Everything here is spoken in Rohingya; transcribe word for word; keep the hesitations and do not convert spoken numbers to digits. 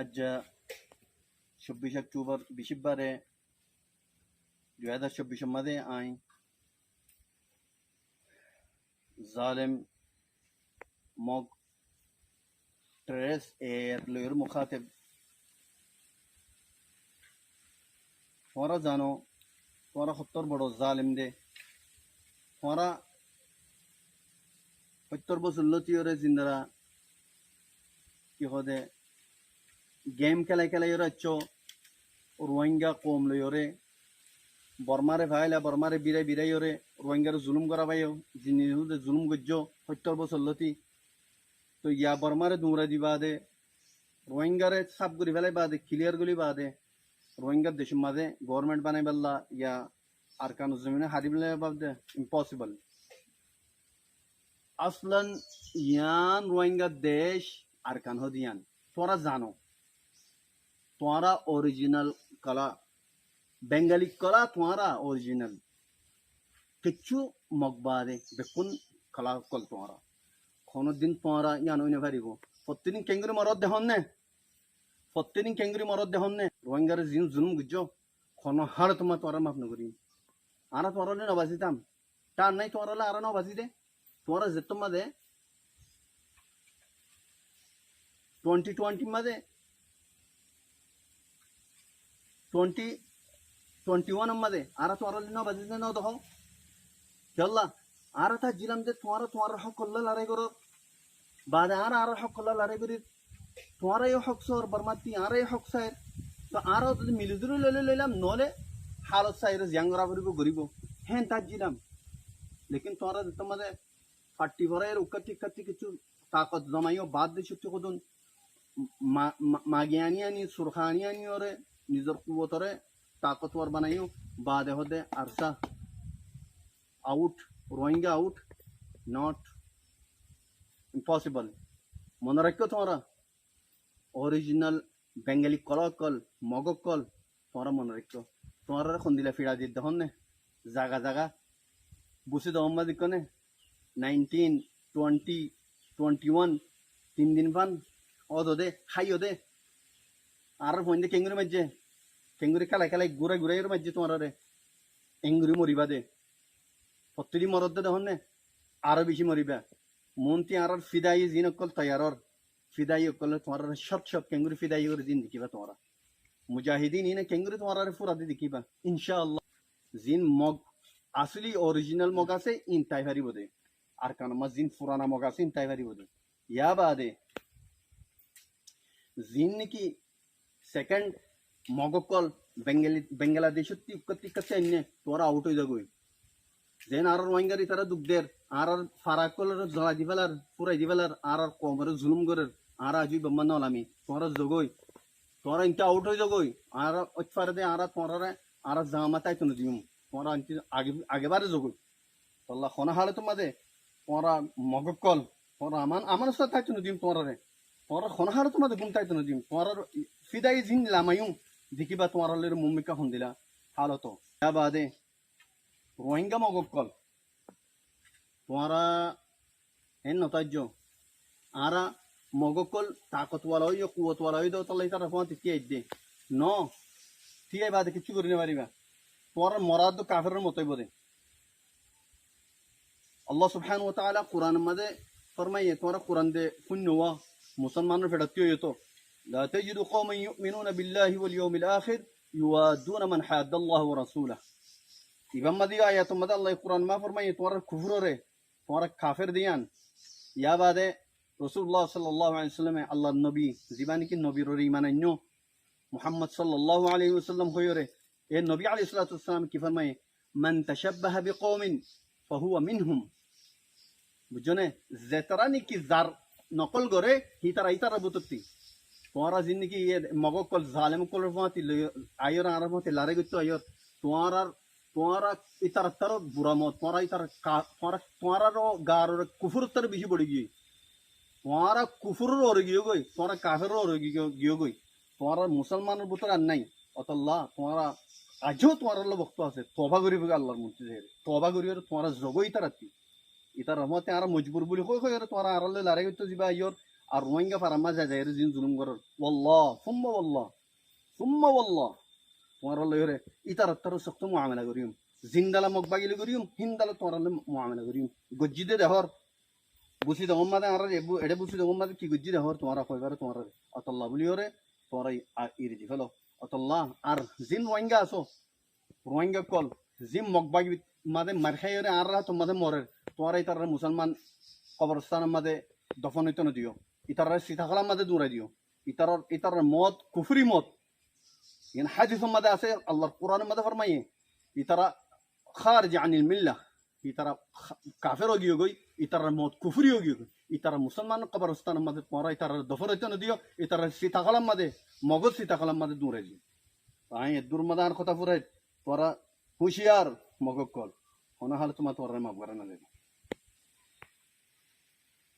Aijja cobbic Októbar, bicíbbare, dui házar cobbic or mazé añí zalem Mog terrorist er loiyóre mukáteb. Tuáñra zano, tuáñra hottór boro zalem de. Tuáñra hottór bosór lóti óre zindara, ki hoó de, game kélai kélai óre aiccó, Ruáinga koum loiyóre, Bormáre faáila, Bormáre birai birai óre, Ruáingare zulum gorá faiyó, zindigi húde zulum goijjó, hottór bosór lóti. Toi ya Bormáre duñrai di baade, Ruáingare sáf gorí félai baade, clear gorí baade, Ruáingar decór mazé government banaibálla ya Arkanor zomine hári félai baade impossible. Aslan yián Ruáingar dec Arkan hoó de yián. Tuáñra zano. Tuáñra original kala. Bengali kala tuáñra original. Kiccú Mog baade bekkún kala ókkol tuáñra. Honó din tuáñra yián ói no faribó. Fottí din kengóri morot dehón né? Fottí din kengóri morot dehón né? Ruáingare ziín zulum goijjó, honó hálot mazé tuáñra maf no gorí. Añára tuáñra loi no bazitam. Tar nai tuáñra loi añára no bazi de. Tuáñra zettót mazé twenty twenty mazé, twenty twenty one mazé añára tuáñra loi no bazi de, no dehó. Kiyólla? Añára táijjilam de tuáñra tuáñrar hók olla larái gorór. Baade añára añárar hók olla larái gorír. Tuáñra yó hók soór Bormátti, añára yó hók sair. Toi añára zodi mili zuli loile loilam, noóile hálot saire ziyán gorá foribó, goríbo. Héen táijjilam. Lekin tuáñra zettót mazé fathi foraiyóre ukkátti ukkátti kiccú takot zomaiyó, baade cútti hodún ma-, ma-, magi aní aní, surha aní aní óre, nizor kuwotore takotwar banaiyó, baade hoó de ARSA out, Rohingya out, not impossible. Mone raikkó tuáñra, original Bengali ókkol, Mog ókkol, tuáñra mone raikkó. Tuáñrare hondilla fiçá diyé de hon né, zaga zaga, busi de hon mazé ikkó né, nineteen, twenty, twenty one, tin din fan, ódo de, háiyo de. Añárar fuainde kengori maijjé, kengori kélai kélai, gurai gurai ore maijjé tuáñrare. Engori moribá de. Fottí din morodde de hon né, aró beci moribá. Monti añárar fidai ziín ókkol toiyar ór, fidai ókkole tuáñrare cót cót kengori fidai gorí din dekíba tuáñra. Mujahidin iíne kengori tuáñrare fura di dekíba. Incá Allah. Ziín Mog asóli original Mog asé, iín tái faribó de. Arkanor mazé ziín furana Mog asé, iín tái faribó de. Yá baade ziín niki second Mog ókkol Bengali, Bangladecótti ukkátti ukkátti ainné, tuáñra out ói zagói. Zeén añárar Rohingyare itará duk der, añárar fara ókkolore zolai di félar, furai di félar, añárar koumore zulum gorer, añára aijjó ibá mazé no lami, tuáñra zogói. Tuáñra inte out ói zagói. Añára óit fare de, añára tuáñrare, añára zama táito no diyum. Tuáñra inte age, age bare zagói. Tolla hono hálotor mazé tuáñra Mog ókkol, tuáñra aman, aman usta táito no diyum tuáñrare. Tuáñra hono hálotor mazé gúm táito no diyum. Tuáñrar fidai ziín lamaiyum, dekíba tuáñrar loi mummika hondilla hálot. Yá baade Rohingya Mog ókkol, tuáñra héen no táijjo. Añára Mog ókkol takotwala óiyo, kuwotwala óiyo de, ótolla itarar fúañti tíai de. No, tíai baade kiccú gorí no faribá. Tuáñrar morad kaferor moto óibo de. Allah subhanahu wa ta'ala Quranor mazé formaiye, tuáñra Quran de fúinno, musolmanor feçattí óiyo to, لا تجد قوما يؤمنون بالله واليوم الآخر يوادون من حاد الله ورسوله. Ibár mazé, ayator mazé Allah Quranor mazé formaiye, tuáñrar kufurore, tuáñra kafer de yián. Yá baade Rosulullah sallallahu alaihi wasallame, Allar nobi, zibá niki nobirore iman ainnó, Muhammad sallallahu alaihi wasallam hoiyóre, e nobi alaihi salatu wassalam ki formaiye, من تشبه بقوم فهو منهم. Buijjó né? Zetará niki zar nokol goré, hítara, hítarar bútotti. Tuáñra ziín niki e Mog ókkol, zalem ókkolor fúañti loi aiyór, añárar fúañti larái goittó aiyór, tuáñrar, tuáñra ítarar taro bura mot, tuáñra ítarar ka-, tuáñra, tuáñrar o garor kufuror taro beci bori giyói. Tuáñra kufuror ore giyógoi, tuáñra kaferor ore giyo-, giyógoi. Tuáñra musolmanor bútore ar nai. Ótolla tuáñra aijjó tuáñralla bokto asé. Toba goríbogi Allar muntí zaiyóre. Toba goríyore tuáñra zogói ítarattí. Ítarar fúañti añára mojbur buli hoi hoiyóre tuáñra añáralloi larái goittó zibá aiyór, ar Ruáinga farar mazé zai zaiyóre zin zulum gorér, wallah, summa wallah, summa wallah, tuáñralla óre ítarattú aró sokto muamela goijjum. Zindala Mog bagile goijjum, híndala tuáñralla muamela goijjum. Goijjí de dehór, Busidongor mazé añárar, ebu-, eçé Busidongor mazé ki goijjí dehór, tuáñra hoibar tuáñrare. Ótolla buli óre tuáñra i-, a-, eri di félo. Ótolla ar zin Ruáinga asó, Ruáinga ókkol, zin Mog bagir mazé mair hái óre añárar hátor mazé morer, tuáñra ítarare Musolman koborstanor mazé dofon óito nodiyó. Ítarare sitakolar mazé durai diyó. Ítarar, ítarar mot kufuri mot. Iyan hádisor mazé asé, Allar Kuranor mazé formaiye. Ítara kharij anil millah. Ítara ka-, kafer ói giyói, ítarar mot kufuri ói giyói. Ítara Musolman koborstanor mazé tuáñra ítarare dofon óito nodiyó, ítarare sitakolar mazé, Mogor sitakolar mazé durai diyó. Añí eddur mazé añár hotá furai, tuáñra huciyar Mog ókkol. Hono hálot mazé tuáñrare maf gorá no zaibo.